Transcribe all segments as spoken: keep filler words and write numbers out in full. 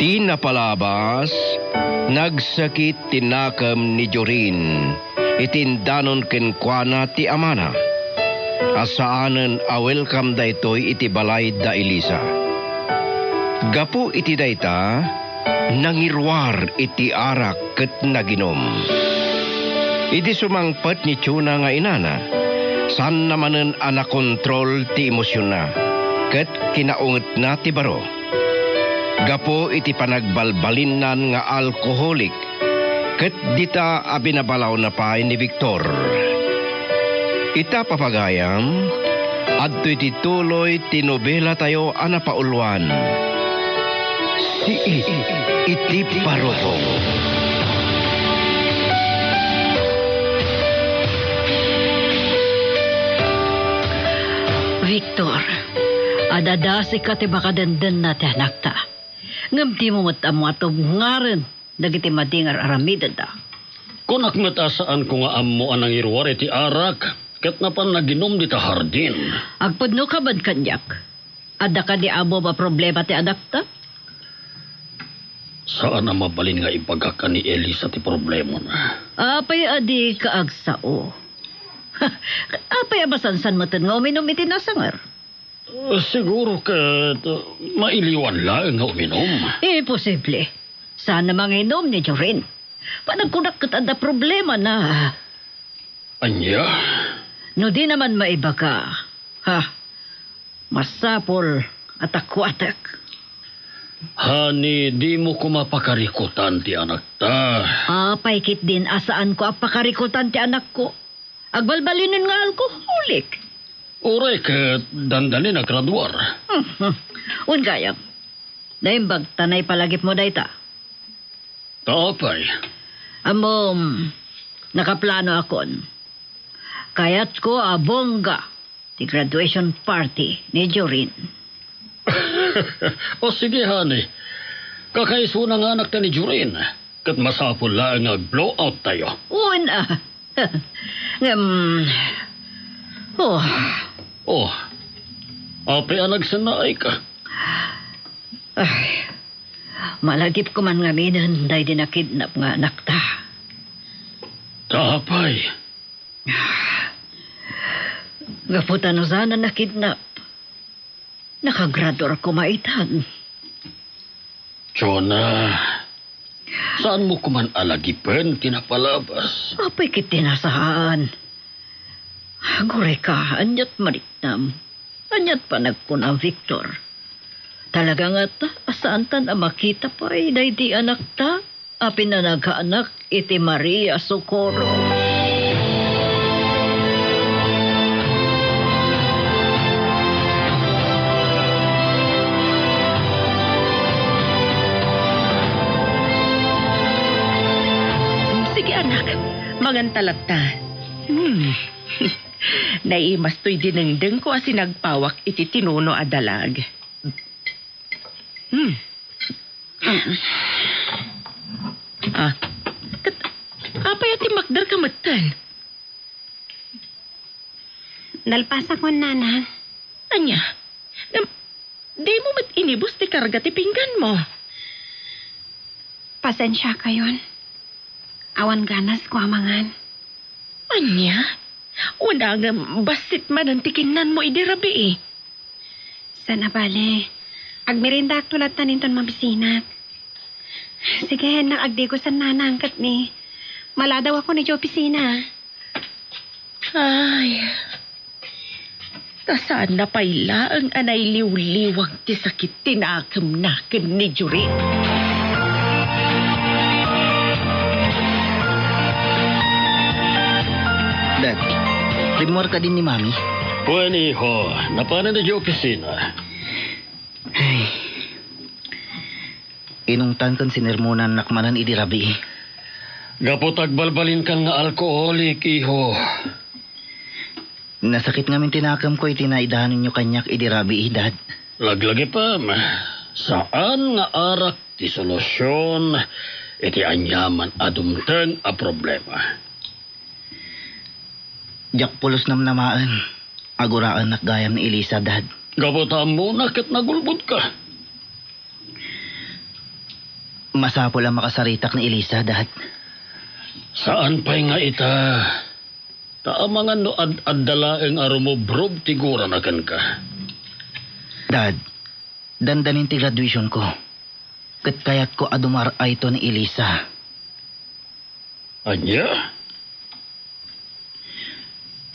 Ti napalabas, nagsakit ti nakem ni Jorin iti indanon kenkuana ti amana, a saanen a welcome daytoy iti balay da Elisa. Gapu iti dayta, nangiruar iti arak ket naginum. Idi sumangpet ni Chona nga inana, saanna manen a nakontrol ti emosionna ket kinaungetna ti baro. Gapu iti panagbalbalinnan nga alkoholik ket dita a binabalawna pay ni Victor. Ita, papagayam, adtoy ti tuloy ti nobelatayo a napauluan, Siit iti Barukong. Victor, ad-adasika ti makadendenna ti anakta. Ngem dimo met ammo a tubngaren dagiti madi nga ar-aramidenda. Kunak met a saanko nga ammo a nangiruar iti arak ket napan naginum dita hardin. Agpudnoka met kaniak. Adda kadi ammo a problema ti anakta? Saan a mabalin nga ibagak ken ni Elisa ti problemana. Apay a dika agsao? Apay a masansan metten nga uminum iti nasanger? Siguro ket mailiwan laeng nga uminum. Imposible. Saan a manginum ni Jorin. Panagkunak ket adda problemana. Ania? No dina man maibaga, ha, masapul a takuatek. Honey, dimo koma pakarikutan ti anakta. Apay ketdin a saanko a pakarikutan ti anakko? Agbalbalinen nga alkoholik. Uray ket dandani nagraduar. Mhm. Wen gayam, naimbag ta naipalagipmo dayta. Ta apay? Ammom, nakaplanoakon. Kayatko a bongga ti graduation party ni Jorin. O sige, honey. Kakaisuna nga anakta ni Jorin. Ket masapul laeng nga ag-blow out tayo. Wen a. Ngem, oh. Oh. Apay a nagsennaayka? Ay, malagipko man ngaminen daydi nakidnap nga anakta. Ta apay? Gapu ta no saan a nakidnap, nakagraduar koma itan. Chona, saanmo koman a lagipen ti napalabas? Apay ketdin a saan? Agurayka, aniat mariknam? Aniat panagkunam, Victor? Talaga ngata a saantan a makita pay daydi anakta a pinanagkaanak iti Maria Socorro. Sige, anak. Manganta latta. Hmm. Naimas toy dinengdengko a sinagpawak iti tinuno a dalag. Hmm. Ah. Ket, apay a timmakderka metten? Nalpasakon, Nana. Ania? Ngem, dimo met inibus ti karga ti pingganmo? Pasensiakayon. Awan ganasko a mangan. Ania? Wen a ngem bassit manen ti kinnanmo idi rabii. Saan a bale, agmeriendaakto latta inton mabisinak. Sige, hennak agdigosan, Nanang, ket ni, maladawakon idiay opisina. Ay, ta saanna pay laeng a nailiwliwag ti sakit ti nakemna ken ni Jorin. Dad, rimmuar kadin ni Mami? Wen, iho, napanen idiay opisina. Ay. Inungtan ken sinermonannak manen idi rabii. Gapu ta agbalbalinkan nga alkoholik, iho. Nasakit ngamin ti nakemko iti naidanonyo kaniak idi rabii, Dad. Laglagipem, saan nga arak ti solusion iti aniaman a dumteng a problema. Diak pulos namnamaen. Aguraennak gayam ni Elisa, Dad. Gapu ta ammona ket nagulbodka. Masapul a makasaritak ni Elisa, Dad. Saan pay nga ita. Ta amangan no ad-adda laeng a rumubrob ti gurana kenka. Dad, dandanin ti graduation ko. Ket kayatko a dumar-ayto ni Elisa. Ania?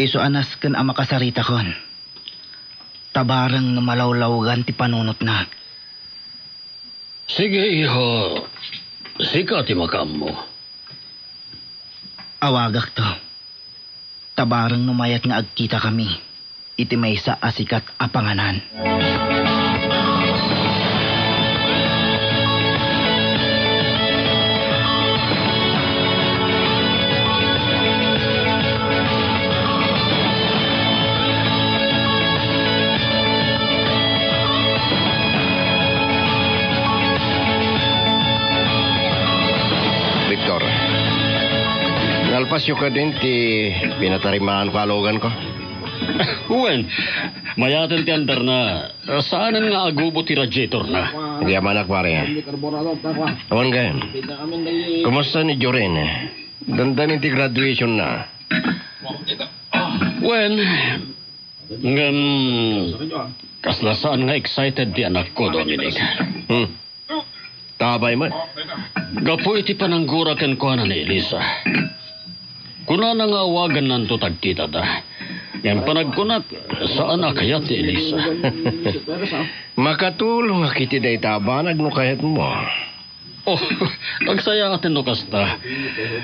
Isu a nasken a makasaritakon. Ta bareng no malawlawgan ti panunotna. Sige, iho. Sika ti makaammo. Awagakto. Ta bareng no mayat nga agkitakami iti maysa a sikat a panganan. Victor, nalpasyo kadin ti pinatarimaanko a luganko? Wen, mayaten ti andarna. Saanen nga agubo ti radiatorna. Di amanak, pare. Awan gayam. Kumusta ni Jorin? Dandanin ti graduationna. Wen, ngem, kasla saan nga excited ti anakko, Dominic. Hmm. Tabay met. Gapu iti pananggura kenkuana ni Elisa. Kunana nga awagannanto ta agkitada. Ngem panagkunak, saan a kayat ni Elisa. Makatulongak iti dayta a banag no kayatmo. Oh, agsayaaten no kasta.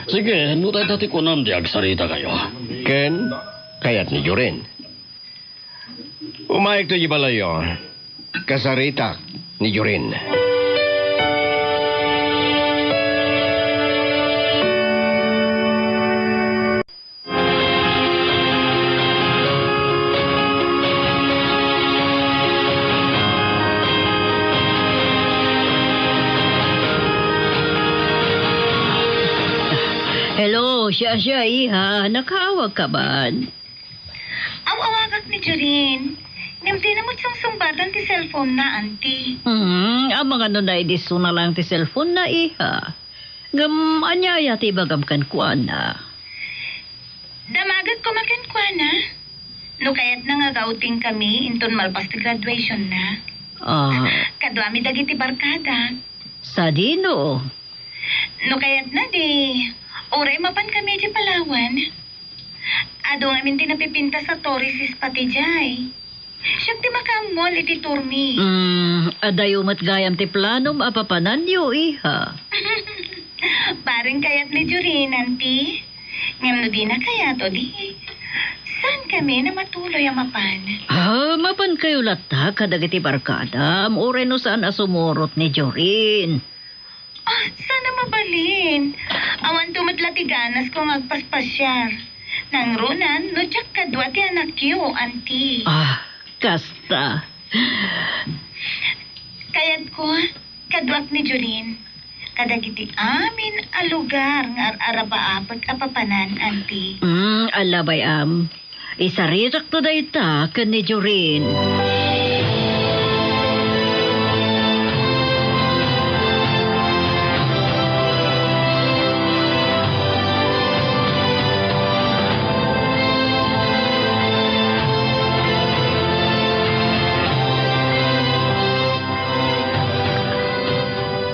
Sige, no dayta ti kunam, di agsarita kayo. Ken, kayat ni Jorin. Umayek to ibalay yo. Kasaritak ni Jorin. Hello, siya, siya, iha. Nakaawag ka ba? Aw-awagak ni Jorin. Ngem dina met sungsungbatan ti cellphone na, Auntie. Hmm, amangan no naidisuna lang ti cellphone na, iha. Ngem ania aya ti ibagam kenkuana? Damaget koma kenkuana. No kayatna nga agouting kami inton malpas ti graduation na. Ah. Kaduami dagiti barkada. Sadino? No kayatna di, uray mapan kami idiay Palawan. Adu ngamin ti napipintas a tourist spot idiay. Siak ti makaammuan iti tourmi. Hmm, adayo met gayam ti planom a papananyo, iha. Bareng kayat ni Jorin, Auntie. Ngem no dina kayat, o di, saan kami a matuloy a mapan? Ah, mapan kayo latta kadagiti barkadam, uray no saan a sumurot ni Jorin. Ah, saan a mabalin. Awanto met la ti ganasko nga agpaspasiar. Nangruna no diak kadua ti anakyo, Auntie. Ah, kasta. Kayatko, kaduak ni Jorin, kadagiti amin a lugar nga ar-arabaapek a papanan, Auntie. Mm, ala bay-am. Isaritakto dayta ken ni Jorin.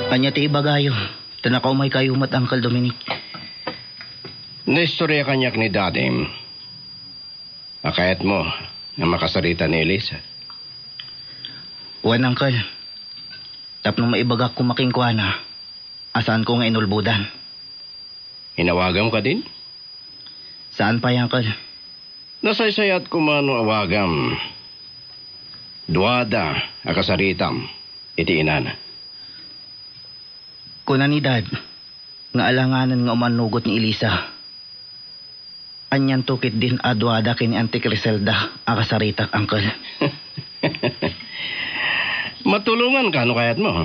Ania ti ibagayo? Ta nakaumay kayo met, Uncle Dominic. Naistorya kaniak ni Dadim a kayatmo nga makasarita ni Elisa. Wen, Uncle. Tapno maibagak koma kenkuana a saanko nga inulbodan. Inawagam kadin? Saan pay, Uncle? Nasaysayat koma no awagam. Duada a kasaritam iti inana. Kuna ni Dad nga alanganen nga umannugot ni Elisa. Anianto ketdin a duada ken ni Auntie Criselda a kasaritak, Uncle? Matulonganka no kayatmo.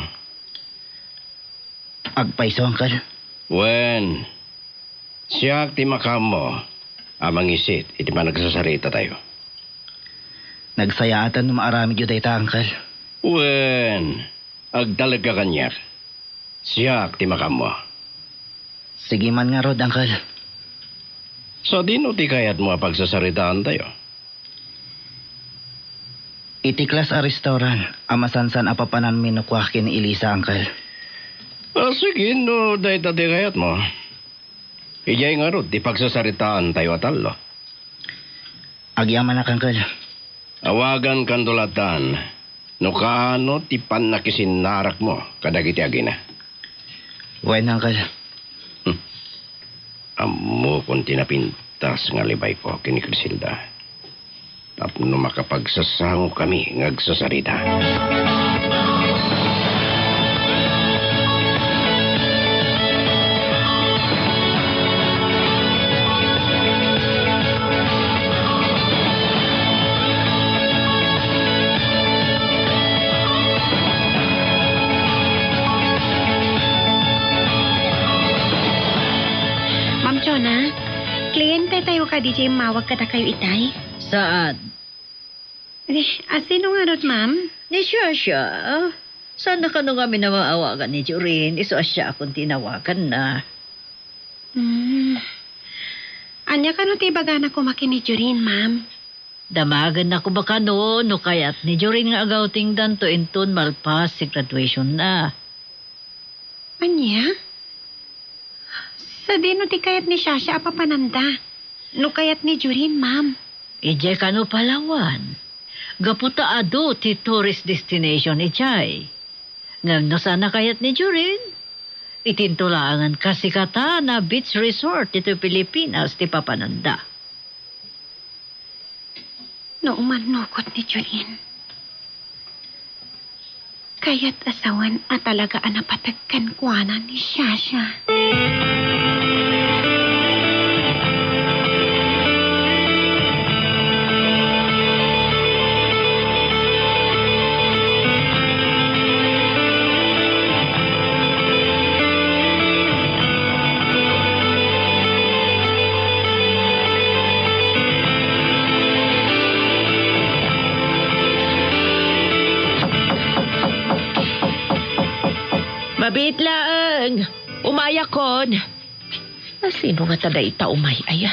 Agpayso, Uncle. Wen, siak ti makaammo a mangisit iti panagsasaritatayo. Nagsayaatan no maaramidyo dayta, Uncle. Wen, agtalekka kaniak. Siak ti makaammo. Sige man ngarud, Uncle. Sadino ti kayatmo a pagsasaritaantayo? Iti class a restaurant a masansan a papananmi no kua ken ni Elisa, Uncle. Ah, sige, no dayta ti kayatmo. Idiay ngarud ti pagsasaritaantayo a tallo. Agyamanak, Uncle. Awagankanto lattan no kaano ti pannakisinarakmo kadagiti agina. Wen, Uncle. Hmm. Ammokon ti napintas nga alibayko ken ni Criselda tapno makapagsasangokami nga agsasarita. Ma'am Jonah, klientetayo kadi diay immawag kadakayo itay? Saan? Eh, a, sino ngarud, ma'am? Ni Shasha. Saan na kano ngamin a maawagan ni Jorin? Isu a siakon ti inawaganna. Hmm. Ania kano ti ibagana koma ken ni Jorin, ma'am? Damagenna koma kano no kayat ni Jorin nga agawtingdanto inton malpas ti graduationna. Ania? Sadino ti kayat ni Shasha a papananda? No kayat ni Jorin, ma'am. Idiay kano Palawan. Gapu ta adu ti tourist destination idiay. Ngem no saan a kayat ni Jorin, itinto laengen kasikatan a beach resort ditoy Pilipinas ti papananda. No umannukot ni Jorin, kayat a sawen a talaga a napateg kenkuana ni Shasha. Mabiit laeng. Umayakon. Asino ngata dayta umay aya?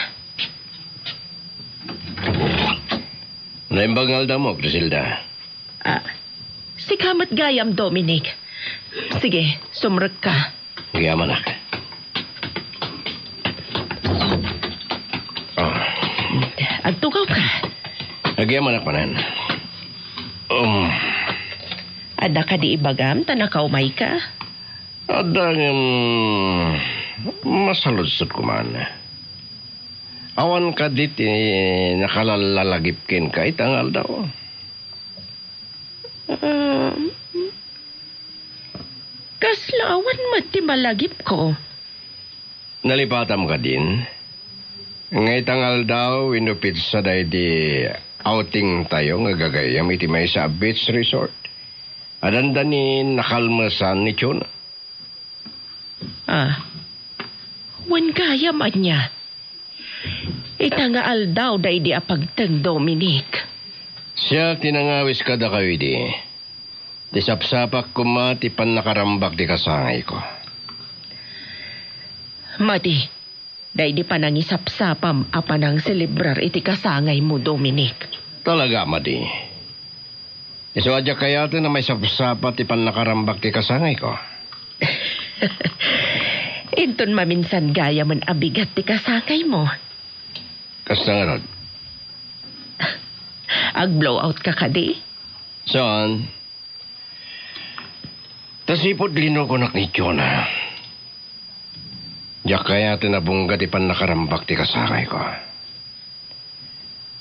Naimbag nga aldawmo, Criselda. Ah, sika met gayam, Dominic. Sige, sumrekka. Agyamanak. Ah. Agtugawka. Agyamanak manen. Um. Adda kadi ibagam ta nakaumayka? Adda ngem masaludsodko man. Awan kadi ti nakalallalagip kenka ita nga aldaw? Um, kasla awan met ti malagipko. Nalipatam kadin? Nga ita nga aldaw, wenno petsa daydi outingtayo nga gagayyem iti maysa a beach resort a dandanin nakalmesan ni Chona. Ah, wen gayam ania? Ita nga aldaw daydi a pagteng, Dominic. Siak ti nangawis kadakayo idi. Ti sapsapak koma ti pannakarambak ti kasangayko. Madi, daydi panangisapsapam a panangselebrar iti kasangaymo, Dominic. Talaga, madi. Isu a diak kayaten a maisapsapa ti pannakarambak ti kasangayko. Inton maminsan gayamen a bigat ti kasangaymo. Kasta ngarud. Ag-blowout ka kadi? Saan? Ta sipud linukonak ni Jonah, diak kayaten a bungga ti pannakarambak ti kasangayko.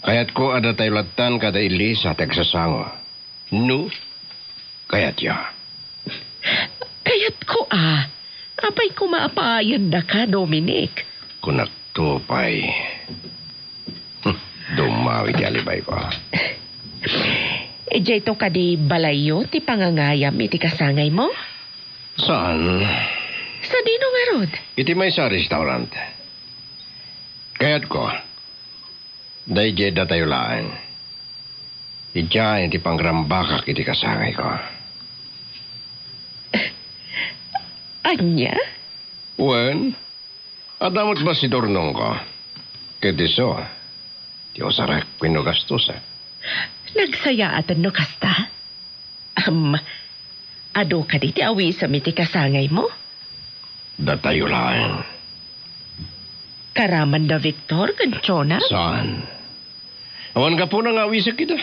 Kayatko a datayo lattan kada Elisa ti agsasango. No kayatyo. Kayatko a. Apay koma a paayendaka, Dominic? Kunakto pay. Hm, dummawi ti alibayko. Idiayto kadi balayyo ti pangangayam iti kasangaymo? Saan? Sadino ngarud? Iti maysa a restaurant. Kayatko, daydiay datayo laeng. Idiay ti pangrambakak iti kasangayko. Ania? Wen, adda met bassit urnongko. Ket isu, ti usarek wenno gastusak. Nagsayaaten no kasta? Am, adu kadi ti awisem iti kasangaymo? Datayo laeng. Karaman da Victor ken Chona? Saan. Awan gapuna nga awisek ida.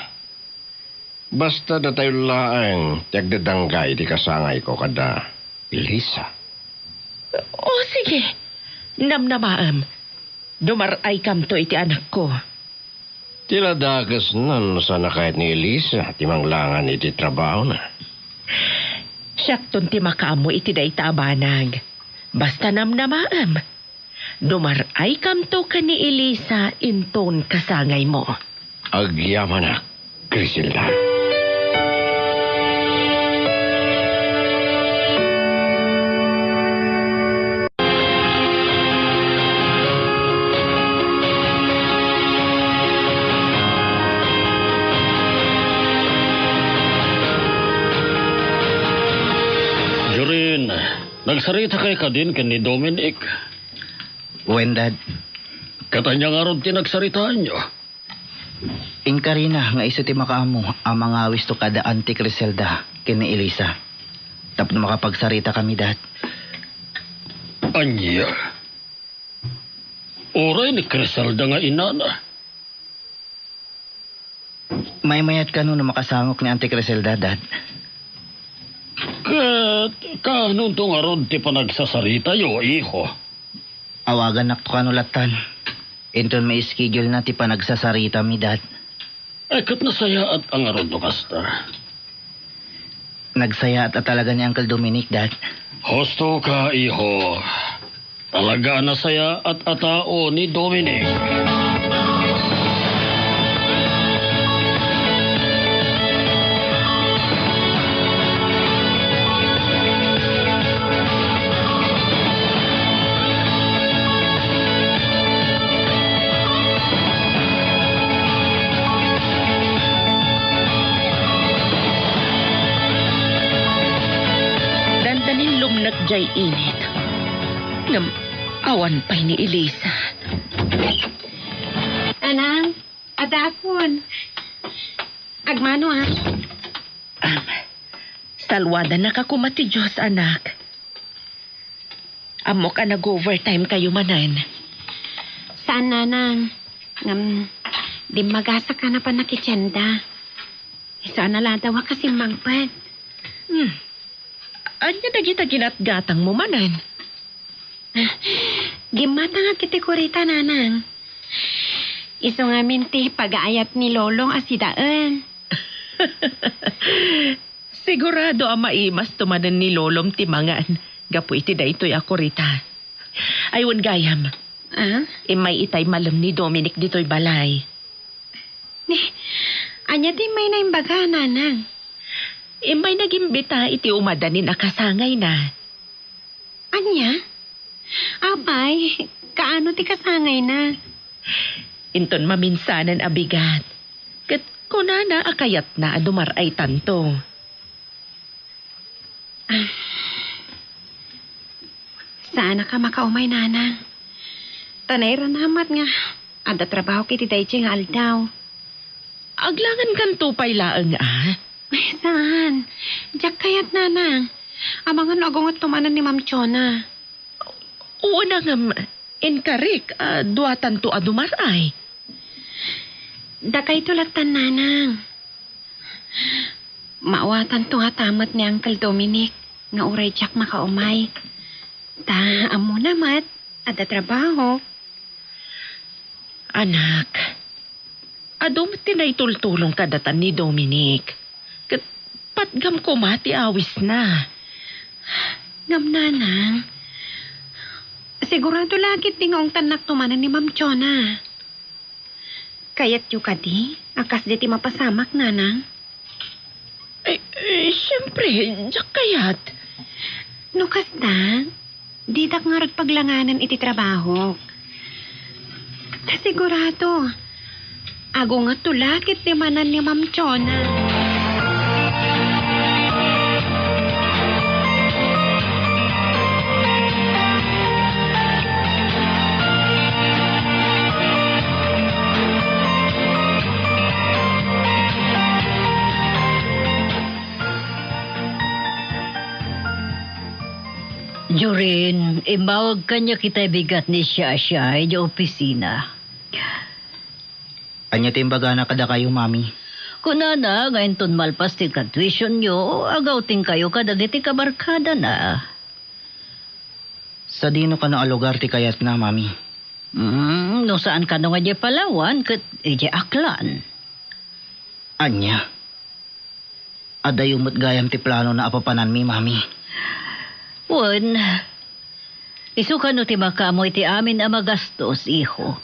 Basta datayo laeng ti agdadangga iti kasangayko kada Elisa. O, sige. Namnamaem. Dumar-aykamto iti anakko. Ti ladakesna no saan a kayat ni Elisa ti manglangan iti trabahona. Siakton ti makaammo iti dayta a banag. Basta namnamaem. Dumar-aykamto ken ni Elisa inton kasangaymo. Agyamanak, Criselda. Jorin, nagsaritakay kadin ken ni Dominic? Wen, Dad. Ket ania ngarud ti nagsaritaanyo? Inkarina nga isu ti makaammo a mangawisto kada Auntie Criselda ken ni Elisa tapno makapagsaritami, Dad. Ania? Uray ni Criselda nga inana? Maymayat kano no makasangok ni Auntie Criselda, Dad. Ket kaanonto ngarud ti panagsasaritayo, iho? Awagannakto kano lattan. Inton ma-schedule-na ti panagsasaritami, Dad. Ay, ket nasayaat a ngarud no kasta. Nagsayaat a talaga ni Uncle Dominic, Dad. Husto ka, iho. Talaga a nasayaat a tao ni Dominic. Dandanin lumnek jay init. Ngem awan pay ni Elisa. Nanang, adakon. Agmano, a. Am, salwadannaka koma ti Dios, anak. Ammok a nag-overtime kayo manen. Saan, nanang. Ngem, dimmagasaka a pannakitienda. Saan a ladaw a kasimmangpet. Hmm. Ania dagita ginatgatangmo manen? Gimmatangak iti kurita, nanang. Isu ngamin ti pagaayat ni Lolong a sidaen. Sigurado a maimasto manen ni Lolom ti mangan gapu iti daytoy a kurita. Ay, wen gayam. Ah? Immay itay malem ni Dominic ditoy balay. Ni, ania ti immay na imbaga, nanang? Immay nagimbita iti umadanin a kasangayna. Ania? Apay, kaano ti kasangayna? Inton maminsanan a bigat, ket kunana a kayatna a dumar-aytanto. Ah, saanaka makaumay, nanang. Ta nairanamat nga adda trabahok iti daydiay nga aldaw. Aglangankanto pay laeng, a? Ay, saan? Diak kayat, nanang. Amangan no agungetto manen ni Ma'am Chona. Wen, ngem inkarik a duatanto a dumar-ay. Dakayto lattan, nanang. Maawatanto ngata met ni Uncle Dominic nga uray diak makaumay. Ta ammona met, adda trabahok. Anak, adu met ti naitultulong kadatan ni Dominic. Ket patgam koma ti awisna. Ngem, nanang, sigurado la ketdi nga ungtannakto manen ni Ma'am Chona. Kayatyo kadi a kasdi ti mapasamak, nanang? Eh, eh, siyempre, diak kayat. No kasta, didak ngarud paglanganen iti trabahok. Ta sigurado, agungetto la ketdi manen ni Ma'am Chona. Jorin, imbawag kaniak itay bigat ni Shasha idiay opisina. Ania ti imbagana kadakayo, Mami? Kunana nga inton malpas ti graduationyo, agawtingkayo kadagiti kabarkadana. Sadino kano a lugar ti kayatna, Mami? Mm, no saan kano nga idiay Palawan, ket idiay Aklan. Ania? Adayo met gayam ti planona a papananmi, Mami. Wen, isu kano ti makaammo iti amin a magastos, iho.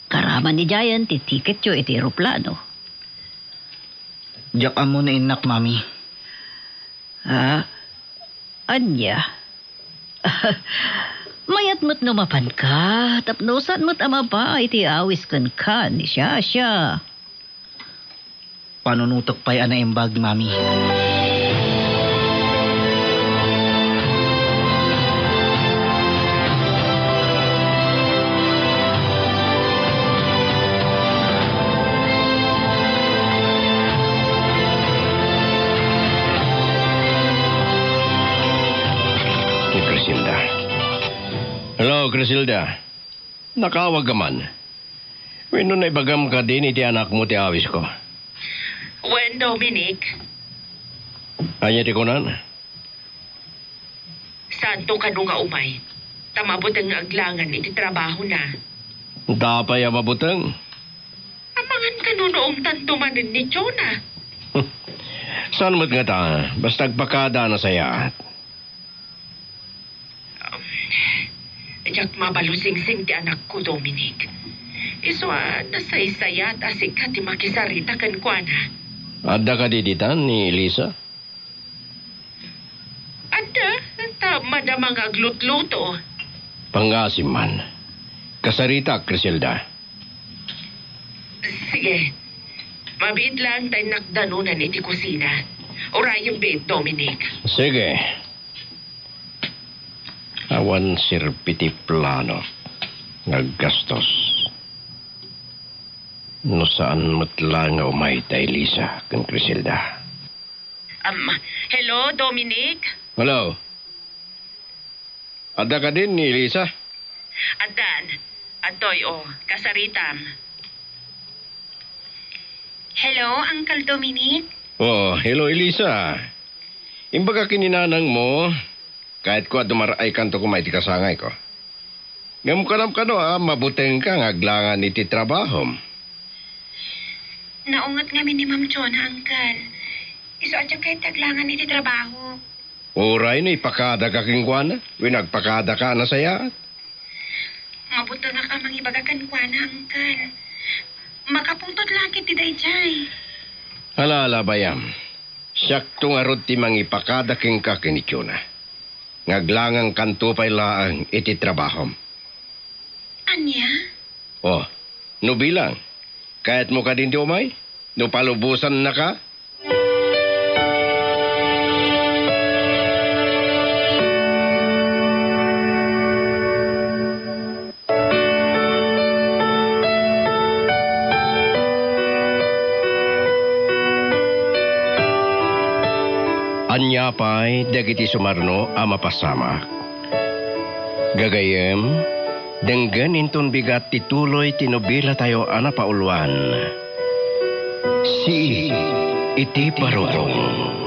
Karaman idiayen ti tiketyo iti eroplano. Diak ammo no innak, Mami. Ha? Ania? Mayat met no mapanka, tapno saan met a mabaa iti awis kenka ni Shasha. Panunotek pay a naimbag, Mami. Ni Criselda. Hello, Criselda. Nakaawag ka man. Wenno naibagam kadin iti anakmo ti awisko? Wen, Dominic. Ania ti kunan? Saanto kano nga umay, ta mabuteng nga aglangan iti trabahona. Apay a mabuteng? Amangan kano no umtanto manen ni Jonah. Saan met ngata, basta agpakada a nasayaat. Um, diak mabalusingsing ti anakko, Dominic. Isu a nasaysayaat a sika ti makisarita kenkuana. Adda kadi ditan ni Elisa? Adda, ta madama nga aglutluto. Pangngaasim man. Kasaritak, Criselda. Sige. Mabiit lang ta innak danunan iti kusina. Urayem biit, Dominic. Sige. Awan serbi ti plano nga aggastos. No saan met la nga umay da Elisa ken Criselda. Um, hello, Dominic? Hello. Adda kadin ni Elisa? Addan. Adtoy, o, kasaritam. Hello, Uncle Dominic? O, hello, Elisa. Imbaga ken ni nanangmo, kayatko a dumar-aykanto koma iti kasangayko. Ngem kunam kano a mabutengka nga aglangan iti trabahom. Naunget ngamin ni Ma'am Jonah, Uncle. Isu a diak kayat ti aglangan iti trabaho. Uray no ipakadaka kenkuana, wenno agpakadaka a nasayaat. Mabutengak a mangibaga kenkuana, Uncle. Makapungtot la ket ti daydiay. Ala, ala, bayam. Siakto ngarud ti mangipakada kenka ken ni Jonah. Nga aglangankanto pay laeng iti trabahom. Ania? O, no bilang, kayatmo kadin ti umay? No palubosannaka? Ania pay dagiti sumarno a mapasamak? Gagayyem, denggen inton bigat ti tuloy ti nobelatayo a napauluan, Sii iti Barukong.